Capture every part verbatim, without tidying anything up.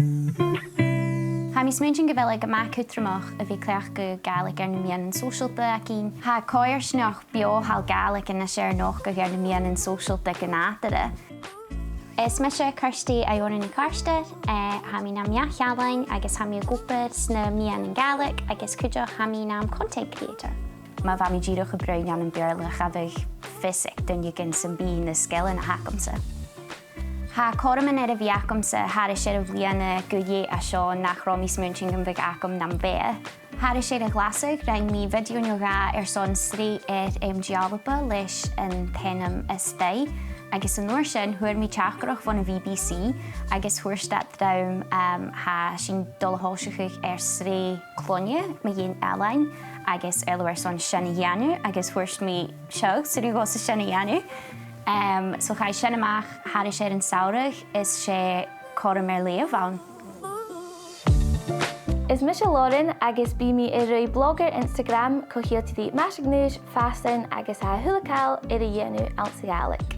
Tha mi a' smaointinn gu bheil e gu math cudromach a bhith a' cleachdadh Gàidhlig air na meadhanan sòisealta againn. Tha coimhearsnachd beò thall Gàidhlig a-nis air nochdadh air na meadhanan sòisealta gu nàdarra. Is mise Kirsty Iona NicArtair, eh, tha mi nam neach-ealain agus tha mi ag obair sna meadhanan Gàidhlig agus cuideachd tha mi nam content creator. Ma bha mi dìreach a' bruidhinn ann am Beurla, cha bhiodh fios aig duine sam bith na sgilean a th' agamsa. Tha cothroman air a bhith agamsa thairis air a' bhliadhna gu leth a seo nach robh mi a' smaointinn gum biodh agam nam bheatha. Thairis air a' ghlasadh, rinn mi video no dhà airson sreath air M G Alba leis an t-ainm Is Toigh, agus an uair sin fhuair mi teachdaireachd bhon a' B B C agus thuirt iad rium, um, tha sinn a' dol a thòiseachadh air sreath cloinne mu dheidhinn ealain agus uill, airson sin a dhèanamh, agus thuirt mi, "Seadh, 's urrainn dhomhsa sin a dhèanamh." Um, so chaidh sin a-mach thairis air an samhradh, is 's e cothrom air leth a bh' ann. Is mise Lauren agus bidh mi a' ruith blog air Instagram co-cheangailte ri maise-ghnùis, fasan agus a h-uile càil air a dhèanamh anns a' Ghàidhlig.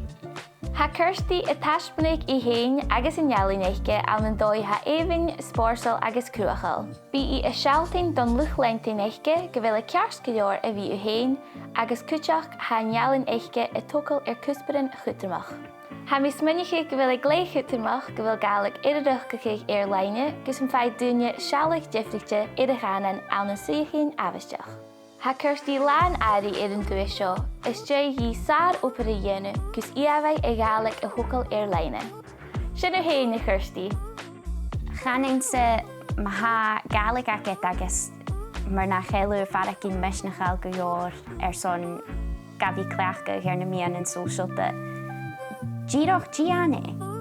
Tha Kirsty a' taisbeanadh i fhèin agus an ealain aice ann an dòigh a tha èibhinn, spòrsail agus cruthachail. Bidh i a' sealltainn don luchd-leantainn aice gu bheil e ceart gu leòr a bhith thu fhèin agus cuideachd tha an ealain aice a' togail air cuspairean chudromach. Tha mi a' smaoineachadh gu bheil e glè chudromach gu bheil Gàidhlig air a riochdachadh air-loidhne gus am faigh daoine sealladh diofraichte air a' chànan ann an suidheachaidhean àbhaisteach. Tha Kirsty làn airidh air an duais seo, is dòcha dhi sàr obair a dhèanamh gus ìomhaigh a' Ghàidhlig a thogail air-loidhne. Sin thu fhèin, a Kirsty. Chanainn-sa ma tha Gàidhlig agad agus mar nach eil thu a' faireachdainn misneachail gu leòr airson ga bhith a' cleachdadh air na meadhanan sòisealta, dìreach dèan e.